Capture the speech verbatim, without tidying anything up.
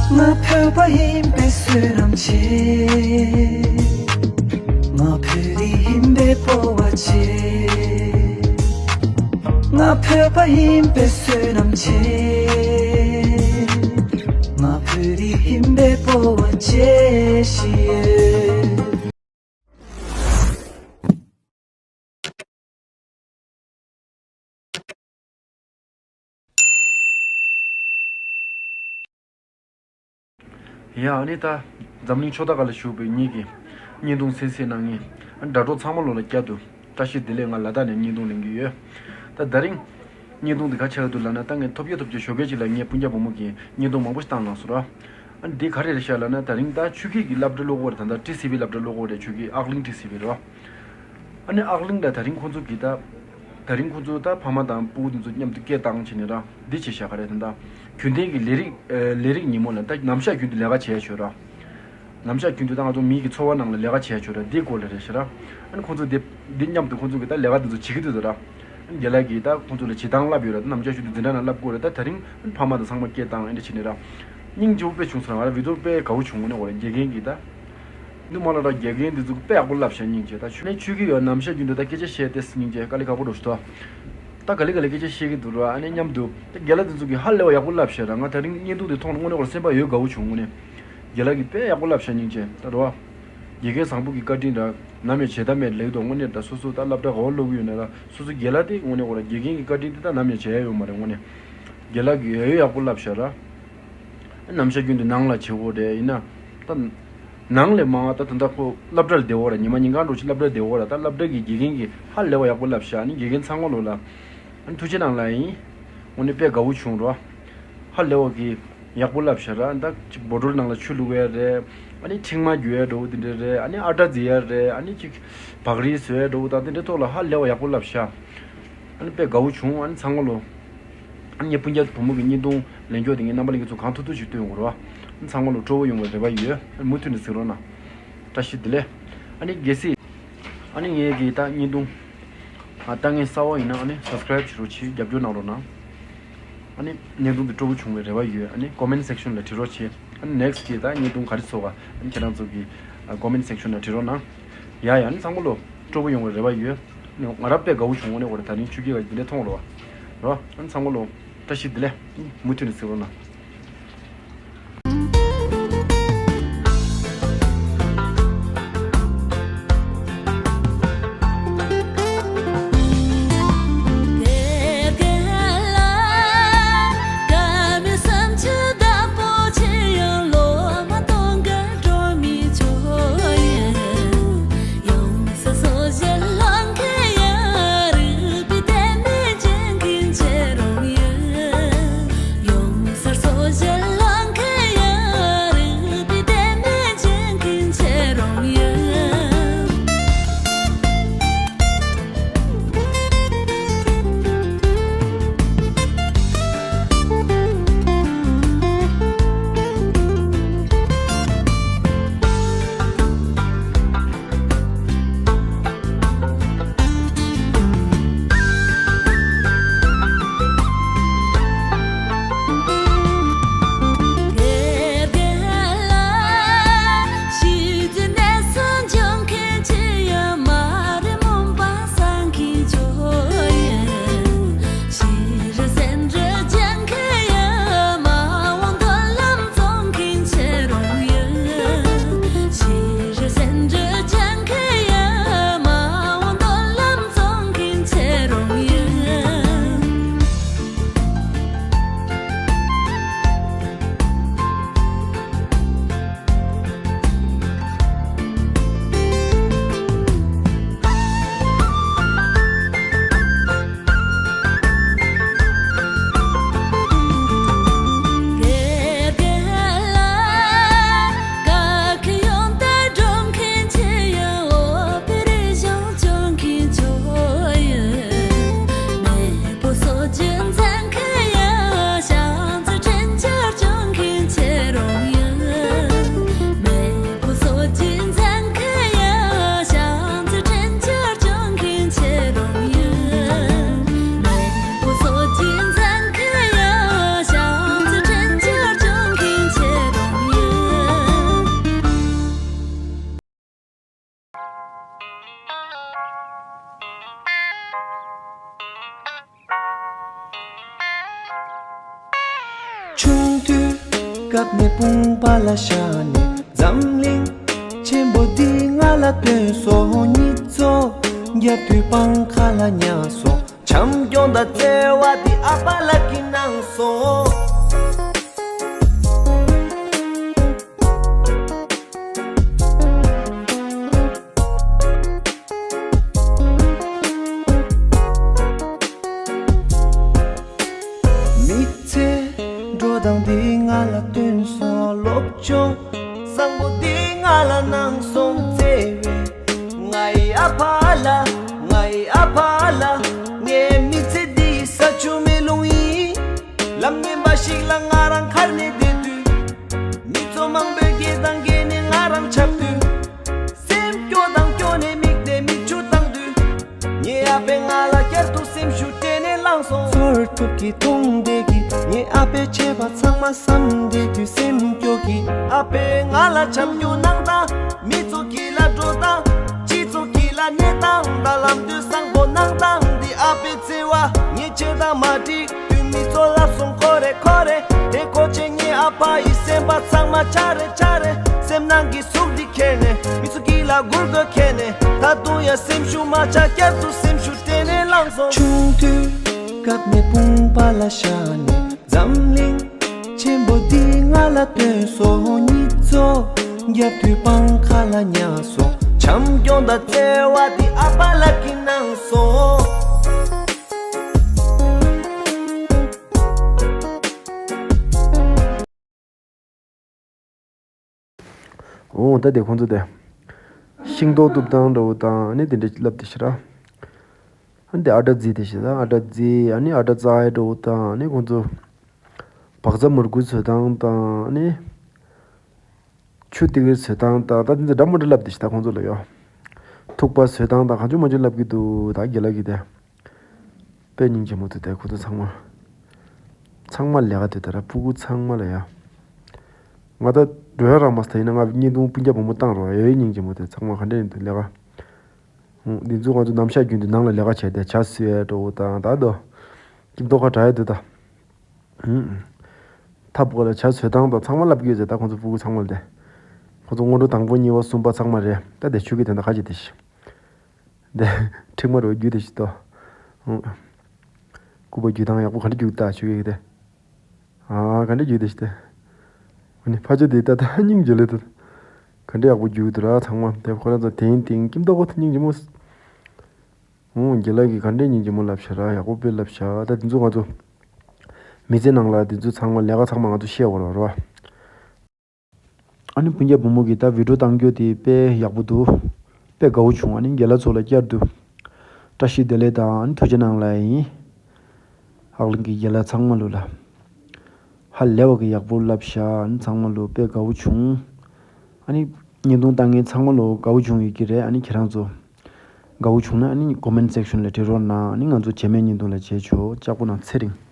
ང་བོད་པ་ཡིན་པའི་བསོད་ནམས་ཆེ། ང་བོད་རིགས་ཡིན་པའི་སྤོབས་པ་ཆེ། ང་བོད་པ་ཡིན་པའི་བསོད་ནམས་ཆེ། ང་བོད་རིགས་ཡིན་པའི་སྤོབས་པ་ཆེ་ཞིག་ཡོད། ཡ་ཨ་ནི་ད་འཛམ་གླིང་ཕྱོགས་མཐའ་ཁག་ལ་བཞུགས་པའི་ངེད་ཀྱི་བརྙན་ཐུང་གསན་གཟིགས་གནང་མཁན་དྲ་གྲོགས་ཚང་མ་ལོ་ལ་བསྐྱར་དུ་བཀྲ་ཤིས་བདེ་ལེགས། ང་ལ་དྭགས་ནས་བརྙན་ཐུང་ལེན་གྱི་ཡོད། ད་དེ་རིང་བརྙན་ཐུང་འདི་ག་ཆགས་ཡོད་འདུག་ལབ་ན། ད་ངས་ཐོབ་རྒྱ་ཐོབ་རྒྱ་ཞོགས་ཀས་ཅིག་ལ་ངའི་སྤུན་ཀྱག་བུ་མོ་གིས་བརྙན་ཐུང་མང་པོ་ཞིག་བཏང་གནང་སོང་ར། ཨ་འདི་ག་རེ་རེད་ཤག་ལབ་ན། ད་རིང་ད་ཆོས་སྐད་ཀྱི་སློབ་གྲྭ་སློབ་གོ་རེད། ད་ད་ཊི་སི་ཝི་སློབ་གྲྭ་སློབ་གོ་རེད། ཆོས་སྐད་ཨག་གླིང་ཊི་སི་ཝི་རེད་བ། ཨ་ནི་ཨག་གླིང་ལ་ད་རིང་ཁོང་ཚོ་གིས་ད་ད་རིང་ཁོང་ཚོ་ད་ཕ་མ་དང་སྤུ་གུ་དེ་ཚོ་མཉམ་དུ་སྐད་བཏང་བྱས་ནས་ར་འདི་བྱས་ཤག་ག་རེ་ད་ད་རྒྱུན་ལྡན་གྱི་ལས་རིགས་ལས་རིགས་ཉིན་མོ་ལ་ད་ནམ་ཞག་རྒྱུན་དུ་ལས་ཀ་བྱས་ཆོག་ར། ནམ་ཞག་རྒྱུན་དུ་ད་ང་ཚོ་མི་གི་འཚོ་བ་ནང་ལ་ལས་ཀ་བྱས་ཆོག་ར། འདི་སྐོར་ལ་རེད་ཤག་ར། ཨ་ནི་ཁོང་ཚོ་འདི་འདི་མཉམ་དུ་ཁོང་ཚོ་གིས་ད་ལས་ཀ་དེ་ཚོ་བྱེད་ཀྱི་འདུག་ད་ར། ཨ་ནི་རྒན་ལགས་ཀྱིས་ད་ཁོང་ཚོ་ལ་བྱེད་སྟངས་བསླབ་ཡོད་ར། ད་ནམ་ཞག་རྒྱུན་དུ་འཛིན་གྲྭ་ནང་བསླབ་དགོས་ར། ད་ད་རིང་ཨ་ནི་ཕ་མ་དང་ཚང་མ་སྐད་བཏང་ཨེ་འདྲ་བྱས་ནས་ར། སྙིང་རྗེ་པོ་དཔེ་བྱུང་སོང་ར། ང་ར་བི་ཌི་ཡོ་དཔེ་དགའ་བོ་བྱུང་། དངོས་གནས་ཁོ་ར་དགེ་རྒན་གྱིས་ད། འདི་མ་ལ་ར་དགེ་རྒན་འདི་ཚོ་དཔེ་ཡག་པོ་བསླབ་ཤག་སྙིང་རྗེ། ད་ཆུ་ནས་ཆུ་གི་ཡོད་ནམ་ཞག་རྒྱུན་དུ་ད་སྐད་ཆ་བཤད་དེ་སྙིང་རྗེ་དཀའ་ལས་ཁག་པོ་འགྲོ་ཤི་ཐོ། ད་ག་ལེ་ག་ལེ་སྐད་ཆ་བཤད་ཀྱི་འདུག་ར། ཨ་ནི་མཉམ་དུ་ད་རྒན་ལགས་འདི་ཚོ་གིས་ཧ་ལས་པ་ཡག་པོ་བསླབ་ཤག་ར། ང་ད་རིང་བརྙན་ཐུང་འདི་མཐོང་ནས་དངོས་གནས་ཁོ་ར་སེམས་པ་ཡོད་དགའ་བོ་བྱུང་། དངོས་གནས་རྒན་ལགས་ཀྱིས་དཔེ་ཡག་པོ་བསླབ་ཤག་སྙིང་རྗེ། ད་ར་བ། དགེ་རྒན་བཟང་པོ་གི་བཀའ་དྲིན་ར། ནམ་ཡང་བརྗེད་ཐབས་མེད་ལེགས་འདུག་དངོས་གནས་ད་སོ་སོ་ད་སློབ་གྲྭ་ག་བ་སློབ་གི་ཡོད་ན་ར། སོ་སོ་རྒན་ལགས་དེ་དངོས་གནས་ཁོ་ར་དགེ་རྒན་གྱི་བཀའ་དྲིན་དེ་ད་ནམ་ཡང་བརྗེད་ཡ་ཡོད་མ་རེད། དངོས་གནས་རྒན་ལགས་ཀྱིས་ཡ་ཡོད་ཡག་པོ་བསླབ་ཤག་ར། ནམ་ཞག་རྒྱུན་དུ་ནང་ལ་བྱེད་དགོས་རེད། ཡིན་ན་ད་ནང་ལས་མང་བ་ད་ད་ལྟ་ཁོ་སློབ་གྲྭར་བསྡད་ཡོད་རེད། ཉི་མ་ཉིན་གང་འགྲོ་ཅིག་སློབ་གྲྭར་བསྡད་ཡོད་རེད། ད་སློབ་གྲྭ་གི་དགེ་རྒན་གྱིས་ཧ་ལས་པ་ཡག་པོ་བསླབ་ཤག་ཨ་ནི་དགེ་རྒན་ཚང་མ་ལོ་ལ་ཨ་ནི་ཐུགས་རྗེ་གནང་ལབ་ཡིན། དངོས་གནས་དཔེ་དགའ་བོ་བྱུང་རོ། ཧ་ལས་པ་གི་ཡག་པོ་བསླབ་ཤག་ར། ད་ཅིག་བོ་ཊོལ་ནང་ལ་ཆུ་བླུག་ཡ་རེད། ཨ་ནི་ཕྱེ་མར་རྒྱུ་ཡ་འདྲ་བོ་དེ་འདྲ་རེད། ཨ་ནི་ཨ་ཊ་བརྫི་ཡ་རེད། ཨ་ནི་ཅིག་བག་རིལ་བཟོ་ཡ་འདྲ་བོ་དང་དེ་འདྲའི་ཐོག་ལ་ཧ་ལས་པ་ཡག་པོ་བསླབ་ཤག་ཨ་ནི་དཔེ་དགའ་བོ་བྱུང་། ཨ་ནི་ཚང་མ་ལོ། ཨ་ནི་ངའི་སྤུན་ཀྱག་བུ་མོ་གི་བརྙན་ཐུང་ལེན་རྒྱུ་དེ་ངས་རྣམ་པ་ལྷན་རྒྱས་ཚོ་གང་ཐུབ་ཐུབ་ཞིག་སྟོན་དགོས་རེད་བ། ཨ་ནི་ཚང་མ་ལོ་སྤྲོ་བོ་ཡོང་བའི་རེ་བ་ཡོད། ཨ་ནི་མུ་མཐུད་ནས་གཟིགས་རོགས་གནང་། བཀྲ་ཤིས་བདེ་ལེགས། ཨ་ནི་གལ་སྲིད་ཨ་ནི་ངའི་གི་ད་བརྙན་ཐུང་ཨ་ལྟ་མཁན་གསར་པ་ཡིན་ན་ཨ་ནི་སབ་སི་ཀ་རེབ་བྱེད་རོགས་བྱེད། རྒྱབ་སྐྱོར་གནང་རོགས་གནང་། ཨ་ནི་བརྙན་ཐུང་འདི་སྤྲོ་བོ་བྱུང་བའི་རེ་བ་ཡོད། ཨ་ནི་ཀོ་མེན་སེག་ཤོན་ལ་བྲིས་རོགས་བྱེད། ཨ་ནི་ནེག་སི་ཊི་གི་ད་བརྙན་ཐུང་ག་རེ་བཟོ་ག་ཨ་ནི་ཁྱེད་རང་ཚོ་གི་ཀོ་མེན་སེག་ཤོན་ལ་བྲིས་རོགས་གནང་། ཡ་ཡ། ཨ་ནི་ཚང་མ་ལོ་སྤྲོ་བོ་ཡོང་བའི་རེ་བ་ཡོད། ཨ་ནི་ང་རང་དཔེ་དགའ་བོ་བྱུང་། དངོས་གནས་ཁོ་ར་ད་རིང་ཆུ་སྐྱེས་ཀ་འདི་འདྲ་མཐོང་རོགས་རོ། ཨ་ནི་ཚང་མ་ལོ་བཀྲ་ཤིས་བདེ་ལེགས། ཨ་ནི་མུ་མཐུད་ནས་གཟིགས་རོགས་གནང་། སྐབས་ནས་དཔུང་པ་ལ་བཞག་ནས་འཛམ་གླིང་ཆེན་པོ་འདི་ང་ལ་སྟོན་སོང་། གཉིད་ཚོགས་རྒྱབ་དུས་སྤང་ཁ་ལ་ཉལ་སོང་། བྱམས་སྐྱོང་དང་བརྩེ་བ་འདི་ཨ་ཕ་ལགས་ཀྱིས་གནང་སོང་། མི་ཚེ་འགྲོ་སྟངས་འདི་ང་ལ་སྟོན་སོང་། སློབ་སྦྱོང་བཟང་པོ་འདི་ང་ལ་གནང་སོང་། བརྩེ་བའི་ང་ཡི་ཨ་ཕ་ལགས། ང་ཡི་ཨ་ཕ་ལགས། ངའི་མི་ཚེ་འདི་ས་ཆུ་མེ་རླུང་ཡིན། ལམ་ངན་པ་ཞིག་ལ་ང་རང་ཁར་ནས་བསྡད་དུས། མི་ཚོགས་མང་པོས་སྐད་གདངས་སྐད་ནས་ང་རང་ཁྱབ་དུས། སེམས་སྐྱོ་དང་སྐྱོ་ནས་མིག་དེ་མིག་ཆུ་བཏང་དུས། ངའི་ཨ་ཕས་ང་ལ་བསྐྱར་དུ་སེམས་ཤུགས་སྤྲད་ནས་བསླངས་སོང་། ཚོར་ཐུབ་ཀྱི་མཐོང་བསྡད་ཀྱི་ངའི་ཨ་ཕས་བྱས་པ་ཚང་མ་བསམ་བསྡད་དུས་སེམས་སྐྱོ་གི། ཨ་ཕས་ང་ལ་བྱམས་སྐྱོང་གནང་སྟངས། མི་ཚོགས་ཀྱི་ལ་འགྲོ་སྟངས། སྤྱི་ཚོགས་ཀྱི་ལ་གནས་སྟངས་དང་ལམ་སྟོན་བཟང་པོ་གནང་སྟངས་འདི་ཨ་ཕའི་བརྩེ་བ་ངས་བྱེད་སྟངས་མ་འགྲིག་དུས་མི་ཚོགས་ལབ་སོང་། ཁོ་རེ་ཁོ་རེ་དེ་གོ་ཆེ་ངའི་ཨ་ཕ་ཡི་སེམས་པ་ཚང་མ་ཆ་རེ་ཆ་རེ་སེམས་ནང་གི་ཟུག་འདི་ཁྱེར་ནས་མི་ཚོགས་ཀྱི་ལ་མགུར་འགོད་ཁྱེར་ནས་ད་དུང་ཡང་སེམས་ཤུགས་མ་ཆག་བསྐྱར་དུ་སེམས་ཤུགས་སྤྲད་ནས་བསླངས་སོང་། ཆུང་དུས་སྐབས་ནས་དཔུང་པ་ལ་བཞག་ནས་འཛམ་གླིང་ཆེན་པོ་འདི་ང་ལ་སྟོན་སོང་། གཉིད་ཚོགས་རྒྱབ་དུས་སྤང་ཁ་ལ་ཉལ་སོང་། བྱམས་སྐྱོང་དང་བརྩེ་བ་འདི་ཨ་ཕ་ལགས་ཀྱིས་གནང་སོང་། འོ་ད་དེ་ཁོང་ཚོ་དེ་ཤིང་ཏོག་གཏུབ་སྟངས་འདྲ་བོ་དང་ཨ་ནི་དེ་འདྲ་ལབ་དེ་ཤི་ར། ཨ་ནི་དེ་ཨ་སྒྲ་རྫི་དེ་ཤི་ད་ཨ་སྒྲ་རྫི་ཨ་ནི་ཨ་སྒྲ་རྩ་ཧའི་འདྲ་བོ་དང་ཨ་ནི་ཁོང་ཚོ་བག་ཚ་མུར་གུ་བཟོ་སྟངས་དང་ཨ་ནི་ཆུ་ཏི་གིར་བཟོ་སྟངས་དང་ད་དེ་ཚོ་འདྲ་མོ་འདྲ་ལབ་དེ་ཤི་ད་ཁོང་ཚོ་ལ་ཡོ། ཐུག་པ་བཟོ་སྟངས་དང་གང་བྱུང་མང་བྱུང་ལབ་ཀྱི་འདུག་ད་དགེ་ལགས་ཀྱིས་དེ། དཔེ་སྙིང་རྗེ་མོ་འདུག་དེ་ཁོ་ཚོ་ཚང་མ། ཚང་མ་ལས་ཀ་དེ་ལྟར་ཕྲུ་གུ་ཚང་མ་ལ་ཡ། ང་ད་འགྲོ་ཡ་རག་མ་སོང་ད་ཡིན་ན་ང་བརྙན་ཐུང་སྤུན་ཀྱག་བུ་མོ་བཏང་རོགས་ཡ་ཡོད་སྙིང་རྗེ་མོ་དེ་ཚང་མ་ག་འདྲ་ཡིན་འདུག་ལས་ཀ། འདི་ཚོ་ང་ཚོ་ནམ་ཞག་རྒྱུན་དུ་ནང་ལ་ལས་ཀ་བྱས་ཏེ་ཇ་བཟོས་ཡ་འགྲོ་དང་ད་དོ། ཀིམ་ཏོག་ཁ་གྲག་ཡ་འདུག་ད། ཐབ་ཀ་ལ་ཇ་བཟོས་སྟངས་དང་ཚང་མ་ལབ་ཀྱི་ཡོད་ཟེར་ད་ཁོང་ཚོ་ཕྲུ་གུ་ཚང་མ་ལ་དེ། ཁོང་ཚོ་སྔོན་འགྲོ་དང་པོ་གཉིས་པ་གསུམ་པ་ཚང་མ་རེད་ད་དེ་ཆུ་གི་དེ་འདྲ་ཁ་ཅིག་དེ་ཤི། འདི། ཁྲིག་མ་རུ་རྒྱུ་དེ་ཞིག་ཏོ། ཨང་། སྐུད་པ་རྒྱུ་དང་ཡག་པོ་ག་འདྲ་རྒྱུག་ད་ཆུ་གི་དེ། ཨ་ག་འདྲ་རྒྱུ་དེ་ཞིག་དེ། ཨ་ནི་ཕ་ཆུ་དེ་ད་ད་སྙིང་རྗེ་ལེ་དེ། ག་འདྲ་ཡག་པོ་རྒྱུག་དུ་ར་ཚང་མ་དེ་ཁོ་ར་ཚོ་དེང་དེང་ཀིམ་ཏོག་གོ་ཐུ་སྙིང་རྗེ་མོ། ཨང་རྒྱལ་ལགས་ཀྱིས་ག་འདྲ་སྙིང་རྗེ་མོ་ལབ་ཤ་ར་ཡག་པོ་དཔེ་ལབ་ཤ་ད་དེ་ཚོ་ང་ཚོ། མི་ཚེ་ནང་ལ་དེ་ཚོ་ཚང་མ་ལས་ཀ་ཚང་མ་ང་ཚོ་ཤེས་དགོས་ར་ར། ཨ་ནི་སྤུན་ཀྱག་བུ་མོ་གིས་ད་བི་ཌིའོ་བཏང་རྒྱུ་དེ་དཔེ་ཡག་པོ་འདུག་དཔེ་དགའ་བོ་བྱུང་། ཨ་ནི་རྒན་ལགས་ཚོ་ལ་བསྐྱར་དུ་བཀྲ་ཤིས་བདེ་ལེགས་དང་ཨ་ནི་ཐུགས་རྗེ་གནང་ལབ་ཡིན། ཧ་ལམ་གྱི་རྒན་ལགས་ཚང་མ་ལོ་ལ་ཧ་ལས་པ་གི་ཡག་པོ་ལབ་ཤག་ཨ་ནི་ཚང་མ་ལོ་དཔེ་དགའ་བོ་བྱུང་། ཨ་ནི་བརྙན་ཐུང་བཏང་མཁན་ཚང་མ་ལོ་དགའ་བོ་བྱུང་ཡོད་ཀྱི་རེད། ཨ་ནི་ཁྱེད་རང་ཚོ་དགའ་བོ་བྱུང་ན་ཨ་ནི་ཀོ་མེན་སེག་ཤོན་ལ་བྲིས་རོགས་གནང་། ཨ་ནི་ང་ཚོ་རྗེས་མའི་བརྙན་ཐུང་ལ་མཇལ་ཆོག་ལྕགས་པོ་ནང་ཚེ་རིང་།